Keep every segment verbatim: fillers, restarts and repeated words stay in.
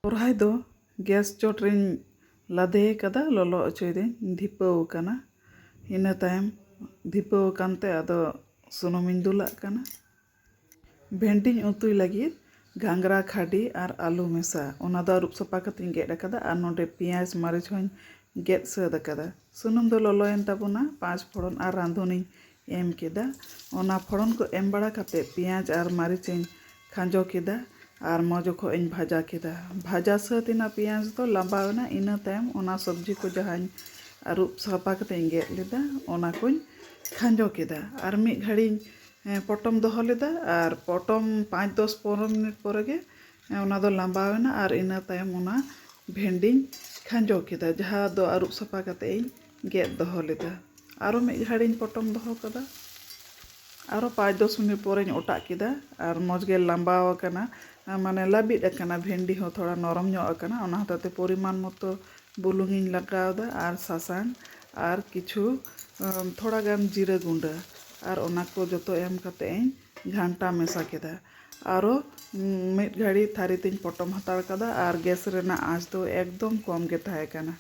ᱠᱚᱨᱦᱟᱭ ᱫᱚ ᱜᱮᱥ ᱪᱚᱴ ᱨᱤᱧ ᱞᱟᱫᱮ ᱟᱠᱟᱫᱟ, ᱞᱚᱞᱚ ᱦᱚᱪᱚᱭᱮᱫᱟᱹᱧ, ᱫᱷᱤᱯᱟᱹᱣ ᱟᱠᱟᱱᱟ᱾ ᱤᱱᱟᱹ ᱛᱟᱭᱚᱢ ᱫᱷᱤᱯᱟᱹᱣ ᱟᱠᱟᱱ ᱛᱮ ᱟᱫᱚ ᱥᱩᱱᱩᱢᱤᱧ ᱫᱩᱞᱟᱜ ᱠᱟᱱᱟ᱾ ᱵᱷᱮᱱᱰᱤᱧ ᱩᱛᱩᱭ ᱞᱟᱹᱜᱤᱫ ᱜᱷᱟᱸᱜᱽᱨᱟ, ᱠᱷᱟᱹᱰᱤ ᱟᱨ ᱟᱹᱞᱩ ᱢᱮᱥᱟ, ᱚᱱᱟ ᱫᱚ ᱟᱹᱨᱩᱵ ᱥᱟᱯᱷᱟ ᱠᱟᱛᱮᱧ ᱜᱮᱫ ᱟᱠᱟᱫᱟ᱾ ᱟᱨ ᱱᱚᱰᱮ ᱯᱮᱸᱭᱟᱡᱽ, ᱢᱟᱹᱨᱤᱪ ᱦᱚᱸᱧ ᱜᱮᱫ ᱥᱟᱹᱛ ᱟᱠᱟᱫᱟ᱾ ᱥᱩᱱᱩᱢ ᱫᱚ ᱞᱚᱞᱚᱭᱮᱱ ᱛᱟᱵᱚᱱᱟ, ᱯᱟᱸᱪ ᱯᱷᱚᱲᱚᱱ ᱟᱨ ᱨᱟᱸᱫᱷᱩᱱᱤᱧ ᱮᱢ ᱠᱮᱫᱟ᱾ ᱚᱱᱟ ᱯᱷᱚᱲᱚᱱ ᱠᱚ ᱮᱢ ᱵᱟᱲᱟ ᱠᱟᱛᱮ ᱯᱮᱸᱭᱟᱡᱽ ᱟᱨ ᱢᱟᱹᱨᱤᱪ ᱤᱧ ᱠᱷᱟᱸᱡᱚ ᱠᱮᱫᱟ ᱟᱨ ᱢᱚᱡᱽ ᱚᱠᱚᱡ ᱤᱧ ᱵᱷᱟᱡᱟ ᱠᱮᱫᱟ᱾ ᱵᱷᱟᱡᱟ ᱥᱟᱹᱛ ᱮᱱᱟ ᱯᱮᱸᱭᱟᱡᱽ ᱫᱚ, ᱞᱟᱸᱵᱟᱣ ᱮᱱᱟ᱾ ᱤᱱᱟᱹ ᱛᱟᱭᱚᱢ ᱚᱱᱟ ᱥᱚᱵᱽᱡᱤ ᱠᱚ ᱡᱟᱦᱟᱸᱧ ᱟᱹᱨᱩᱵ ᱥᱟᱯᱷᱟ ᱠᱟᱛᱮ ᱤᱧ ᱜᱮᱫ ᱞᱮᱫᱟ, ᱚᱱᱟ ᱠᱚᱧ ᱠᱷᱟᱸᱡᱚ ᱠᱮᱫᱟ᱾ ᱟᱨ ᱢᱤᱫ ᱜᱷᱟᱹᱲᱤᱡ ᱤᱧ, ᱮᱸ, ᱯᱚᱴᱚᱢ ᱫᱚᱦᱚ ᱞᱮᱫᱟ᱾ ᱟᱨ ᱯᱚᱴᱚᱢ ᱯᱟᱸᱪ ᱫᱚᱥ ᱯᱚᱱᱨᱚ ᱢᱤᱱᱤᱴ ᱯᱚᱨᱮ ᱜᱮ, ᱮᱸ, ᱚᱱᱟ ᱫᱚ ᱞᱟᱸᱵᱟᱣ ᱮᱱᱟ᱾ ᱟᱨ ᱤᱱᱟᱹ ᱛᱟᱭᱚᱢ ᱚᱱᱟ ᱵᱷᱮᱱᱰᱤᱧ ᱠᱷᱟᱸᱡᱚ ᱠᱮᱫᱟ, ᱡᱟᱦᱟᱸ ᱫᱚ ᱟᱹᱨᱩᱵ ᱥᱟᱯᱷᱟ ᱠᱟᱛᱮ ᱤᱧ ᱜᱮᱫ ᱫᱚᱦᱚ ᱞᱮᱫᱟ᱾ ᱟᱨᱚ ᱢᱤᱫ ᱜᱷᱟᱹᱲᱤᱡ ᱤᱧ ᱯᱚᱴᱚᱢ ᱫᱚᱦᱚ ᱠᱟᱫᱟ᱾ ᱟᱨᱚ ᱯᱟᱸᱪ ᱫᱚᱥ ᱢᱤᱱᱤᱴ ᱯᱚᱨᱮᱧ ᱚᱴᱟᱜ ᱠᱮᱫᱟ᱾ ᱟᱨ ᱢᱚᱡᱽ ᱜᱮ ᱞᱟᱸᱵᱟᱣ ᱟᱠᱟᱱᱟ, ᱢᱟᱱᱮ ᱞᱟᱹᱵᱤᱫ ᱟᱠᱟᱱᱟ᱾ ᱵᱷᱮᱱᱰᱤ ᱦᱚᱸ ᱛᱷᱚᱲᱟ ᱱᱚᱨᱚᱢ ᱧᱚᱜ ᱟᱠᱟᱱᱟ, ᱚᱱᱟ ᱦᱚᱛᱮᱡ ᱛᱮ ᱯᱚᱨᱤᱢᱟᱱ ᱢᱚᱛᱚ ᱵᱩᱞᱩᱝ ᱤᱧ ᱞᱟᱜᱟᱣ ᱮᱫᱟ ᱟᱨ ᱥᱟᱥᱟᱝ ᱟᱨ ᱠᱤᱪᱷᱩ, ᱟᱢ, ᱛᱷᱚᱲᱟ ᱜᱟᱱ ᱡᱤᱨᱟᱹ ᱜᱩᱸᱰᱟᱹ᱾ ᱟᱨ ᱚᱱᱟ ᱠᱚ ᱡᱚᱛᱚ ᱮᱢ ᱠᱟᱛᱮ ᱤᱧ ᱜᱷᱟᱱᱴᱟ ᱢᱮᱥᱟ ᱠᱮᱫᱟ᱾ ᱟᱨᱚ, ᱩᱢ, ᱢᱤᱫ ᱜᱷᱟᱹᱲᱤ ᱛᱷᱟᱹᱨᱤ ᱛᱤᱧ ᱯᱚᱴᱚᱢ ᱦᱟᱛᱟᱲ ᱠᱟᱫᱟ ᱟᱨ ᱜᱮᱥ ᱨᱮᱱᱟᱜ ᱟᱸᱪ ᱫᱚ ᱮᱠᱫᱚᱢ ᱠᱚᱢ ᱜᱮ ᱛᱟᱦᱮᱸ ᱠᱟᱱᱟ᱾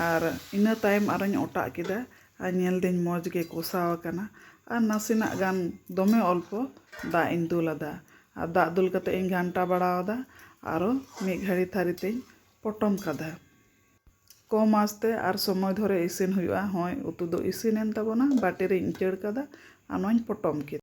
ᱟᱨ ᱤᱱᱟᱹ ᱛᱟᱭᱚᱢ ᱟᱨᱚᱧ ᱚᱴᱟᱜ ᱠᱮᱫᱟ᱾ ᱟᱨ ᱧᱮᱞ ᱫᱟᱹᱧ ᱢᱚᱡᱽ ᱜᱮ ᱠᱚᱥᱟᱣ ᱟᱠᱟᱱᱟ᱾ ᱟᱨ ᱱᱟᱥᱮᱱᱟᱜ ᱜᱟᱱ ᱫᱚᱢᱮ ᱚᱞᱯᱚ ᱫᱟᱜ ᱤᱧ ᱫᱩᱞ ᱟᱫᱟ᱾ ᱟᱨ ᱫᱟᱜ ᱫᱩᱞ ᱠᱟᱛᱮ ᱤᱧ ᱜᱷᱟᱱᱴᱟ ᱵᱟᱲᱟᱣᱟᱫᱟ᱾ ᱟᱨᱚ ᱢᱤᱫ ᱜᱷᱟᱹᱲᱤ ᱛᱷᱟᱹᱨᱤ ᱛᱤᱧ ᱯᱚᱴᱚᱢ ᱠᱟᱫᱟ᱾ ᱠᱚᱢ ᱟᱸᱪ ᱛᱮ ᱟᱨ ᱥᱚᱢᱚᱭ ᱫᱷᱚᱨᱮ ᱤᱥᱤᱱ ᱦᱩᱭᱩᱜᱼᱟ᱾ ᱦᱚᱸᱭ, ᱩᱛᱩ ᱫᱚ ᱤᱥᱤᱱ ᱮᱱ ᱛᱟᱵᱚᱱᱟ᱾ ᱵᱟᱹᱴᱤ ᱨᱤᱧ ᱩᱪᱟᱹᱲ ᱠᱟᱫᱟ ᱟᱨ ᱱᱚᱣᱟᱧ ᱯᱚᱴᱚᱢ ᱠᱮᱫᱟ᱾